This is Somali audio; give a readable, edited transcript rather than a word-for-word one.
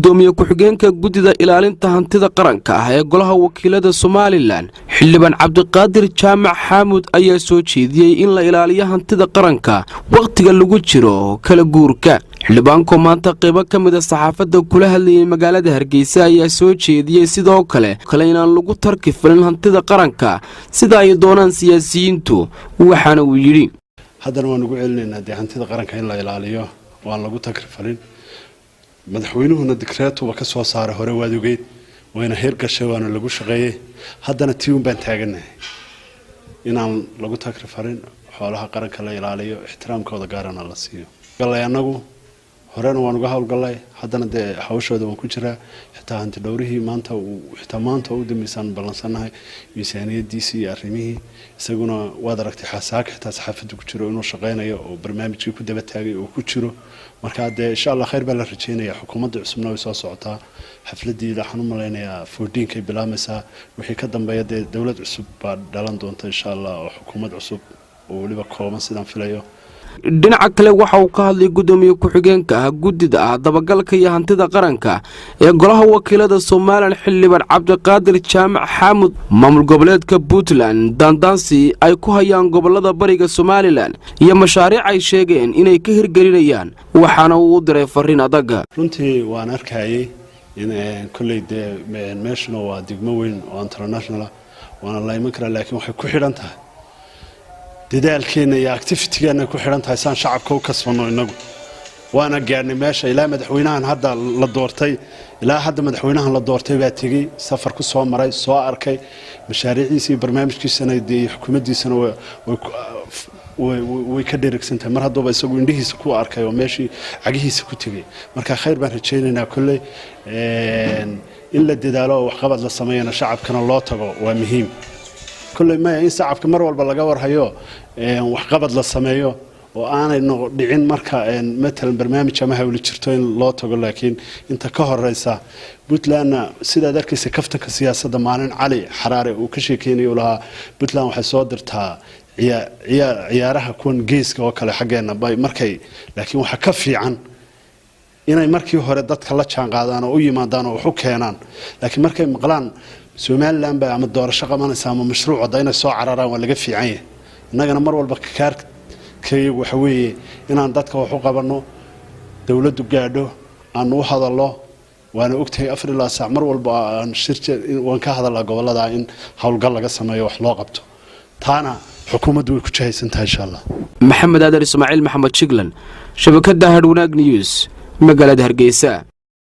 Gudoomiye ku-xigeenka guddida ilaalinta hantida qaranka ah ee golaha wakiilada Somaliland, Xildhibaan Cabdiqaadir Jaamac Xaamud, ayaa soo jeediyey in la ilaaliyo hantida qaranka wakhtiga lagu jiro kala guurka. Xildhibaanku maanta qaybo ka mida saxaafadda kula hadlayay magaalada Hargeysa ayaa soo jeediyey sidoo kale inaan lagu tarki falin hantida qaranka sida ay doonaan siyaasiyiintu, waxaana uu yidhi: Haddana waan ugu celinaynaa dee hantida qaranka in la ilaaliyo oo aan lagu takrifalin. Madaxweynuhuna digreetuba ka soo saaray hore, waad ogeyd, wayna hirgashay, waana lagu shaqeeyey. Haddana tii un baan taaganahay, inaan lagu takrifalin xoolaha qaranka, la ilaaliyo, ixtiraamkooda gaarana la siiyo. Galay annagu horena waan uga howlgallay, haddana dee hawshooda waan ku jiraa. Xitaa hanti dhowrihii maanta, xitaa maanta u dambeysaan ballansannahay miisaaniyadiisii iyo arrimihii. Isaguna waad aragtay xasaaka xitaa saxaafadda ku jiro inuu shaqeynayo oo barnaamijkii ku daba taagay oo ku jiro. Marka dee insha Allah khayr baa la rajeynaya. Xukuumadda cusubna way soo socotaa. Xafladii waxaan u malaynayaa 14kay bilaabmaysaa. Wixii ka dambeeya dee dowlad cusub baa dhalan doonta insha Allah, oo xukuumad cusub oo weliba kooban sidaan filayo. Dhinaca kale, waxa uu ka hadlay gudoomiye ku-xigeenka ah guddida ah dabagalka iyo hantida qaranka ee golaha wakiilada Somaliland, Xildhibaan Cabdiqaadir Jaamac Xaamud, maamul goboleedka Puntland daandaansi ay ku hayaan gobolada bariga Somaliland iyo mashaariic ay sheegeen inay ka hirgelinayaan, waxaana uu u diray fariin adaga. Runtii waan arkayay in kolley dee meeshuna waa degmo weyn oo international ah, waana la iman karaa, laakiin waxay ku xidhan tahay dadaalkeenna iyo activitygeenna ku xidhan tahay saan shacabka u kasbanno. Inagu waana gaadhnay meesha. Ilaa madaxweynahan hadda la doortay, ilaa hadda madaxweynahan la doortay baa tegey, safar ku soo maray, soo arkay mashaariicdiisa iyo barnaamijkiisana dee iyo xukuumaddiisana way ka dheregsantahay mar hadduuba isagu indhihiisa ku arkay oo meeshii cagihiisa ku tegey. Marka khayr baan rajaynaynaa. Kolley in la dadaalo oo waxqabad la sameeyana, shacabkana loo tago waa muhiim. Kolley maya, in shacabka mar walba laga warhayo, waxqabad la sameeyo oo aanay dhicin marka matalan barnaamij ama hawli jirto in loo tago. Laakiin inta ka horeysa Puntlandna, sidaad arkaysa kaftanka siyaasadda, maalin Cali Xaraare uu ka sheekeynayo lahaa, Puntland waxay soo dirtaa ciyaaraha kuwan geeska oo kale xaggeena markay, laakiin waxaa ka fiican inay markii hore dadka la jaan qaadaan oo u yimaadaan oo wax u keenaan. Laakiin markay maqlaan Somaliland baa ama doorasho qabanaysa ama mashruuc wadda, inay soo cararaan waa laga fiican yahay. Innagana mar walba kaarkayagu waxa weeye inaan dadka wax u qabanno, dowladdu gaadho, aan u hadallo. Waana ogtahay 4 ilaa saac mar walba aan shir waan ka hadalnaa gobollada in howlgal laga sameeyo, wax loo qabto. Taana xukuumaddu way ku jahaysan tahay insha Allah. Maxamed Aadan Ismaaciil, Maxamed Jiglan, shabakadda Hadhwanaag News, magaalada Hargeysa.